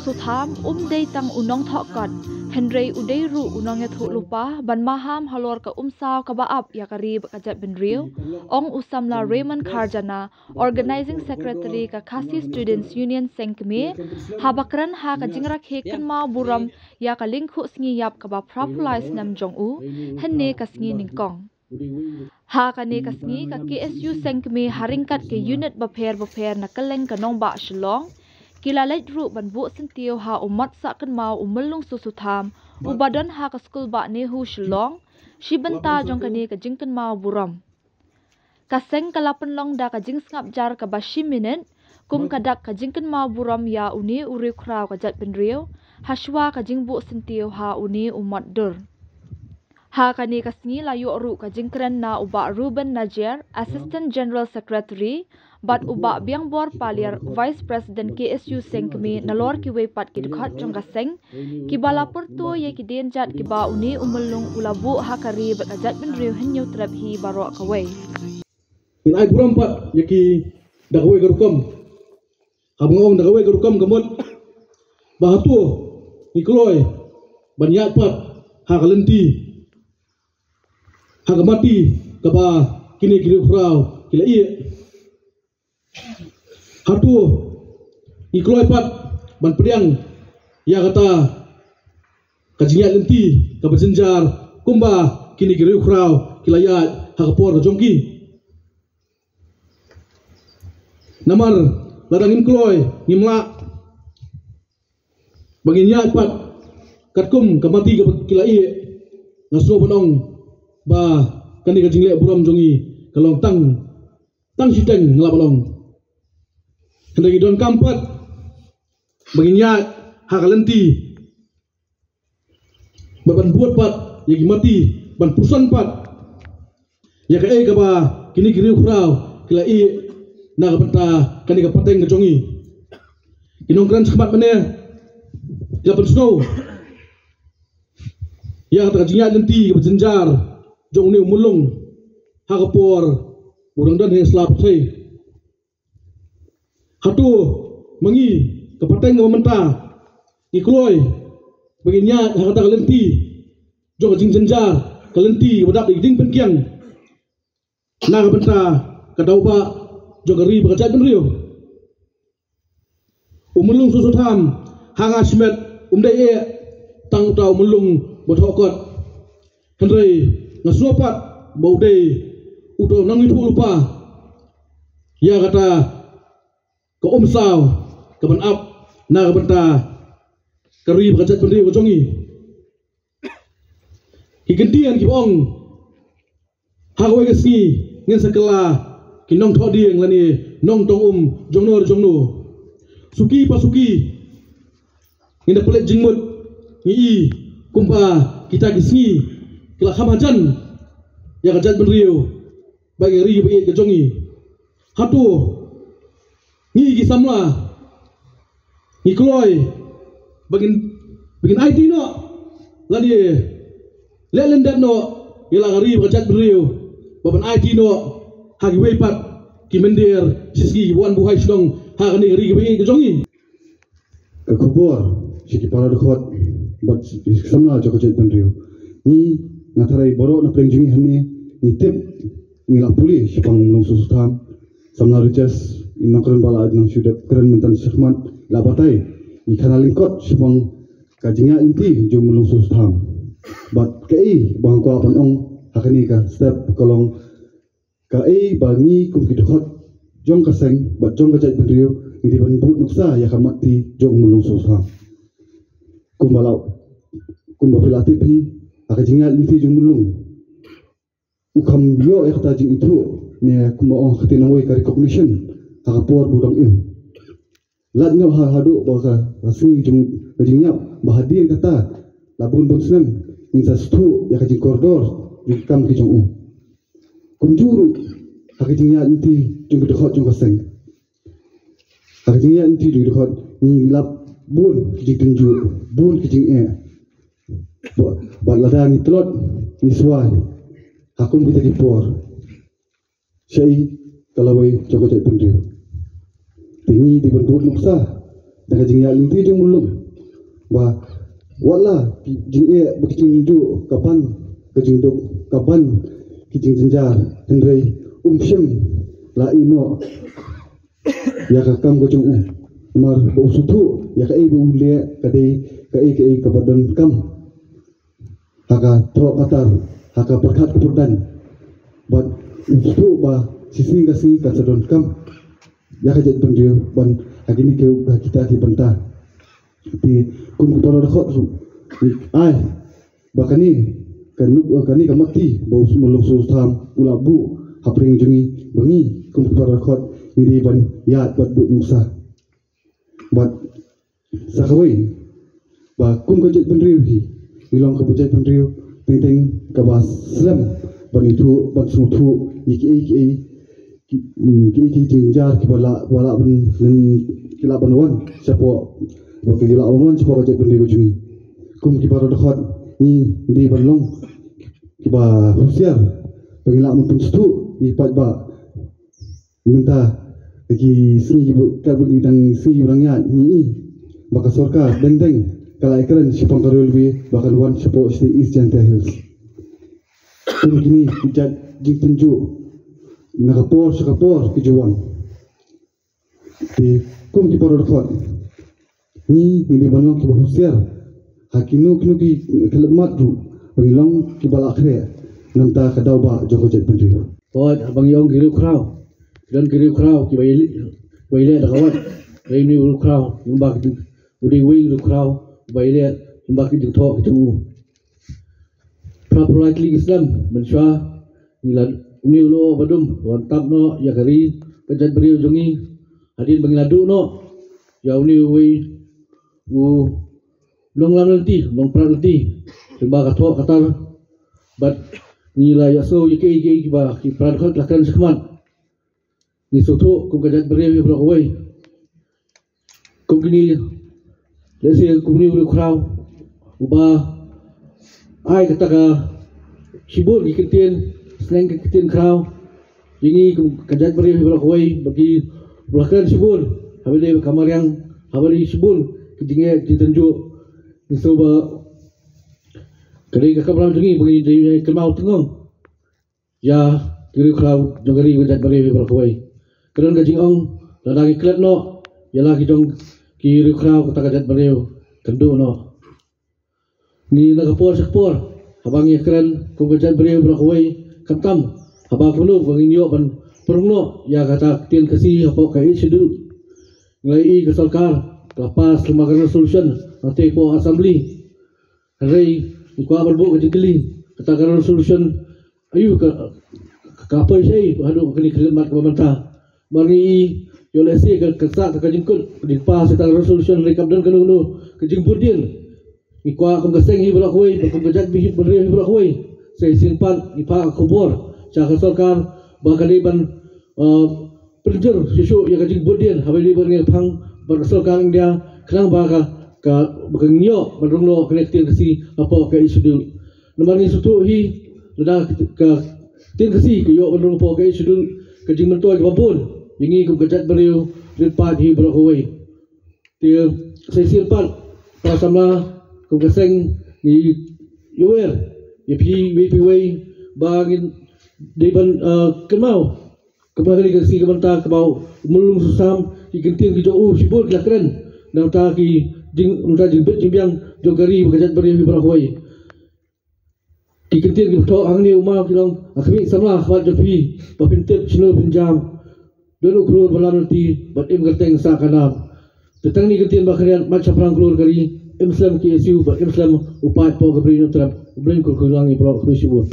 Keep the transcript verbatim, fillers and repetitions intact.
Sotham um dei tang u nongthoh kot, hynrei u dei ruh u nongïathuhlypa ban maham halor ka umsaw kaba ap ïa ka ri bad ka jaitbynriew, ong u samla Raymond Kharjana, Organizing Secretary ka Khasi Students Union Seng Kmie, haba kren ha ka jingrakhe kynmaw burom ïa ka lyngkhuh sngi ïap kaba phra phew lai snem jong u, hynne ka sngi nyngkong. Ha kane ka sngi ka K S U Seng Kmie ha ryngkat ki unit bapher bapher na kylleng ka nongbah Shillong ki la leit ruh ban buh syntiew ha u mat sah kynmaw u Myllung Soso Tham uba don ha ka skul bah NEHU Shillong, shi bynta jong kane ka jingkynmaw burom. Ka seng ka la pynlong da ka jingsngap jar kaba shi minit kum ka dak ka jingkynmaw burom ïa une u riewkhraw ka jaitbynriew, hashwa ka jingbuh syntiew ha une u mat dur. Ha kane ka sngi la ïoh ruh ka jingkren na u Bah Reuben Najiar, Assistant General Secretary, bad u Bah Biangbor Paliar, Vice President K S U Seng Kmie, nalor kiwei pat ki dkhot jong ka seng kiba la pyrto ïa ki dienjat kiba une u Myllung u la buh ha ka ri bad ka jaitbynriew Hynñiewtrep hi baroh kawei. Ngin ai burom pat ïa ki da kawei ka rukom. Haba nga ong da kawei ka rukom ka mut ba hato ngi kloi ban ïaid pat ha ka lynti, ha ka mati kaba kine ki riewkhraw ki la ïeh. Hato ngi kloi pat ban pdiang ïa kata ka jingïaid lynti kaba jynjar kumba kine ki riewkhraw ki la ïaid ha ka por ka jong ki. Namar lada ngim kloi, ngim lah ba ngin ïaid pat katkum ka mati kaba ki la ïeh, nga sngew ban ong ba kane ka jingleh burom jong ngi ka long tang, tang shiteng, nga lah ban ong. Hynrei ngi donkam pat ba ngin ïaid ha ka lynti bad ban bud pat ïa ki mati, ban puson pat ïa kaei kaba kine ki riewkhraw ki la ïeh na ka bynta kane ka pateng ka jong ngi. Ki nongkren shakhmat mynne ki la pynsngew ïa kata ka jingïaid lynti kaba jynjar jong une u Myllung ha ka por u dang don ha ïing sla pyrthei. Hato ma ngi, ka pateng kaba mynta, ngi kloi ba ngin ïaid ha kata ka lynti jong ka jingjynjar, ka lynti kaba dap da ki dieng pynkiang na ka bynta ka daw bah jong ka ri bad ka jaitbynriew? U Myllung Soso Tham, ha nga shimet, um dei eh tang uta u Myllung ba thoh kot. Hynrei nga sngew pat ba u dei uta u nongïathuhlypa ïa kata ka umsaw kaban ap na ka bynta ka ri bad ka jaitbynriew ka jong ngi. Ki kyntien kiba ong ha kawei ka sngi ngin sa kylla ki nongthoh dieng lane nongtong um jongno re jongno. Suki pa suki ngin da pynleit jingmut, ngi i kumba kita ki sngi ki la kham hajan ïa ka jaitbynriew bad ïa ka ri ba ïeit ka jong ngi. Hato ngi ki samla ngi kloi ba ngin, ba ngin aiti noh lane leh lyndet noh ïa la ka ri bad ka jaitbynriew ba ban aiti noh ha kiwei pat ki mynder shisngi ba wan buhai shnong ha kane ka ri kaba ïeit ka jong ngi? Ka khubor sha ki para dkhot bad ki samla jong ka jaitbynriew. Ngi, nga tharai baroh na pdeng jong ngi hangne ngi tip, ngi la pule shaphang Myllung Soso Tham. Samla Riches, i nongkren ba la dang shu dep kren mynta shakhmat, la batai ngi khana lyngkot shaphang ka jingïaid lynti jong Myllung Soso Tham. Bad kaei ba nga kwah ban ong ha kane ka step ka long kaei ba ngi kum ki dkhot jong ka seng bad jong ka jaitbynriew ngi dei ban bud nuksa ïa ka mati jong Myllung Soso Tham. Kumba la, kumba phi la tip hi, ha ka jingïaid lynti jong Myllung u kham ïoh ïa kata jingithuh ne kumba ong ha ka ktien nongwei ka recognition ha ka por ba u dang im. Lait noh ha, haduh ba ka, ka sngi jong ka jingïap ba hadien kata la bun bun snem ngin sa sngewthuh ïa ka jingkordor jong ki kam ki jong u. Kumjuh ruh ha ka jingïaid lynti jong ki dkhot jong ka seng. Ha ka jingïaid lynti jong ki dkhot ngi lap bun ki jingtynjuh, bun ki jingeh. Ba, ba lada ngi tlot ngi swai ha kum kita ki por, shaei ka lawei jong ka jaitbynriew? Te ngi dei ban bud nuksa da ka jingïaid lynti jong u muluk ba wat la ki jingeh bad ki jingduk ka ban ka jingduk ka ban ki jingjynjar, hynrei um shym la ïehnoh ïa ka kam ka jong u. Namar ba u sngewthuh ïa kaei ba u leh ka dei kaei kaei kaba donkam ha ka thoh ka tar, ha ka pyrkhat ka pyrdan. Bad u sngewthuh ba shisngi ka sngi kan sa donkam ïa ka jaitbynriew ban ha kine ki, ha kita ki bynta. Te kum ki para dkhot ruh, ai ba kane ka nuk, kane ka matti ba u muluk Soso Tham u la buh hapdeng jong ngi, ba ngi kum ki para dkhot ngi dei ban ïaid bad buh nuksa. Bad sa kawei ba kum ka jaitbynriew hi, ngi long kaba jaitbynriew teng teng kaba slem ban ithuh, ban sngewthuh ïa kiei kiei ki, mm, ki, ki jingjynjar kiba lah, ba lah ban, ban, ki lah ban wan shapoh, ba ki lah ban wan shapoh ka jaitbynriew jong ngi. Kum ki para dkhot ngi dei ban long kiba husiar ba ngi lah ban pynsngewthuh ïa ki paidbah. Mynta ki sngi kiba, katba ngi dang, sngi kiba dang ïaid ngi i ba ka sorkar dang dang ka la ïakren shaphang ka railway ba kan wan shapoh sha East Jaintia Hills. Kum kine ki jait jingtynjuh na ka por sha ka por ki ju wan. Te kum ki para dkhot ngi, ngi dei ban long kiba husiar ha kino kino ki khyllipmat ruh ba ngi long kiba la khreh na ka bynta ka daw ba jong ka jaitbynriew. Hooid, haba ngi ong ki riewkhraw, ki don ki riewkhraw kiba ïaleh, kiba ïaleh da ka wat. Dei une u riewkhraw, ïa ba ki, u dei uwei u riewkhraw uba ïaleh ïa ba ki jingthoh ki jong u. Phra phew lai tylli ki snem mynshuwa, ngi la, une u lyoh ba dum u wan tap noh ïa ka ri, ka jaitbynriew jong ngi. Hadien ba ngi la duh noh ïa une uwei u nonglam lynti, nongprat lynti, lyngba ka thoh ka tar. Bad ngi la ïohsngew ïa kiei kiei kiba ki para dkhot la kren shakhmat. Ngi sngewthuh kum ka jaitbynriew hi baroh kawei, kum kine, lehse kum une u riewkhraw uba ai kata ka shibun ki kyntien, sneng ki kyntien khraw ïa ngi kum ka jaitbynriew hi baroh kawei, ba ki la kren shibun haba ïadei bad ka mariang, haba ïadei shibun ki jingeh jingtynjuh. Ngi sngewbha ka dei ka kamram jong ngi ba ngi dei ban kynmaw tyngong ïa ki riewkhraw jong ka ri, ka jaitbynriew hi baroh kawei. Ka don ka jingong, lada ngi klet noh ïa la ki jong ki riewkhraw, kata ka jaitbynriew kan duh noh. Ngi na ka por sha ka por, haba ngi kren kum ka jaitbynriew baroh kawei, khamtam haba kumno ba ngin ïoh ban pynrung noh ïa kata ka ktien Khasi hapoh ka Eighth Schedule. Ngi la ïohi ka sorkar ka la pass lyngba ka resolution hangtei hapoh Assembly. Hynrei ngi kwah ban buh ka jingkylli, kata ka resolution aïu ka, ka poi shaei haduh kane ka khyllipmat kaba mynta. Namar ngi i, ïoh lehse ka, ka sah ka, ka jingkut, ka jingpass kata ka resolution, hynrei kam don kano kano ka jingbud dien. Ngi kwah kum ka seng hi baroh kawei, bad kum ka jaitbynriew hi baroh kawei, sa shisien pat ngi phah ka khubor sha ka sorkar ba ka dei ban, uh, pynjur shuh shuh ïa ka jingbud dien haba ïadei bad ka nongphang bad ka sorkar India, khnang ba ka, ka, ba kan ïoh ban rung noh kane ka ktien Khasi hapoh ka Eighth Schedule. Namar ngi sngewthuh hi, lada ka, ka ktien Khasi ka ïoh ban rung hapoh ka Eighth Schedule, ka jingmyntoi kaba bun ïa ngi kum ka jaitbynriew rit paid hi baroh kawei. Te sa shisien pat, para samla, kum ka seng, ngi ïawer ïa phi iwei pa iwei ba ngin dei ban, uh, kynmaw, kynmaw kane ka sngi ka mynta, kynmaw u Mulung Soso Tham, ki kyntien ki jong u shibun ki la kren na ka bynta ki jing, na ka bynta jingbit jingbiang jong ka ri bad ka jaitbynriew hi baroh kawei. Ki kyntien kiba thoh hangne u maw ki long, ha khmih samla khmat jong phi ba phin tip shano phin jam. Don u klur ba lam lynti bad im kyrteng sah ka nam. Te tang kine ki kyntien ba khyndiat, mait shaphrang klur ka ri, im slem K S U bad im slem u paid poh ka Bri Hynñiewtrep. U Blei un kyrkhu ïa ngi baroh, khublei shibun.